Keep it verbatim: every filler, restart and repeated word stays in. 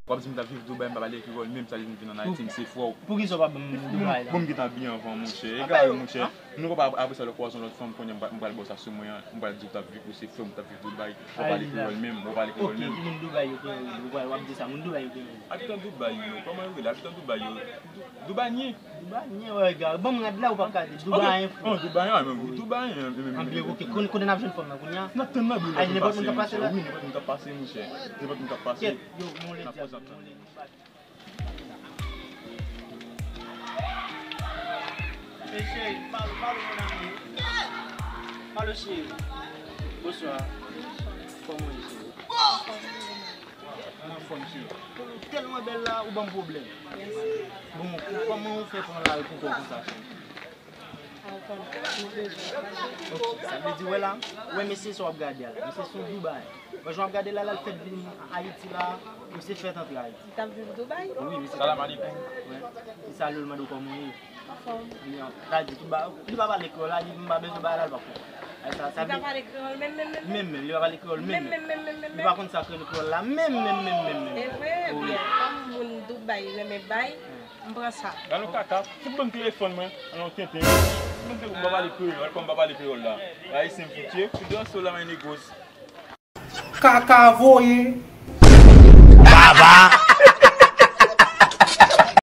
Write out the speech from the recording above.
W ap di m t ap viv Dubai, m pa pale kreyòl menm, sa vin vin ann Ayiti, m se frè w. Poukisa w pa ban m Dubai la? Bon, m gentan byen anvan, monchè. Egare, monchè. Nou pa, apre sa, lè w kwaze yon lòt fanm, kounye a m pral ba w sa sou mwen an, m pral di w t ap viv, ou se frè m, ou t ap viv Dubai, ou pa pale kreyòl menm, ou pa pale kreyòl menm. Moun Dubai yo kreyòl, w ap di sa, moun Dubai yo kreyòl. Abitan Dubai yo, kòman yo rele? Abitan Dubai yo, Dubanyen. Dubanyen, wè, egare. Ban m rad la, ou p ap ka di Dubanyen, frè. Dubanyen, menm Dubanyen, menm. Anbyen, oke, kote n ap jwenn fanm nan kounye a? N ap tann nan, bro. Nenpòt moun k ap pase la? Wi, nenpòt moun k ap pase, monchè. Nenpòt moun k ap pase. Kèt, yo, m olè dyab, m olè. Hey, chérie, parle, parle, mon amour. Parle, chérie. Bonsoir. Kòman w ye, chérie? Mwen anfòm, chérie. Ou tèlman bèl la, ou ban m pwoblèm. Bon, kòman ou fè pran lari pou kò konsa, chérie? Ok, sa vle di, wè la, wè mesye sa w ap gade a la. Mesye se yon Dubayen. Wè jan w ap gade la, la, l fèt vin Ayiti la, yo se fèt antre Ayiti. Li t ap viv Dubai? Wi, mesye. Salam aleykoum. Wè. Li salye w, l mande w kòman w ye. Anfòm. Li an, la di tout ba, li pa pale kreyòl la, li m pa bezwen ba la, l pa konprann. Ay, sa, sa vle. Li pa pale kreyòl menm, menm, menm, menm? Menm, menm, li pa pale kreyòl menm, menm, menm, menm, menm, menm. Li pa konn sa k rele kreyòl la, menm, menm, menm, menm, menm. E vre, byen, kòm moun Dubai renmen bay, m pran sa. Gade yon kaka, fout ban m telefòn mwen, an yon tenten. Mwen te m pa pale kreyòl, kòm m pa pale kreyòl la. Ayisyen m fout ye, fout de anso la, my niggas. Kaka voye. Baba,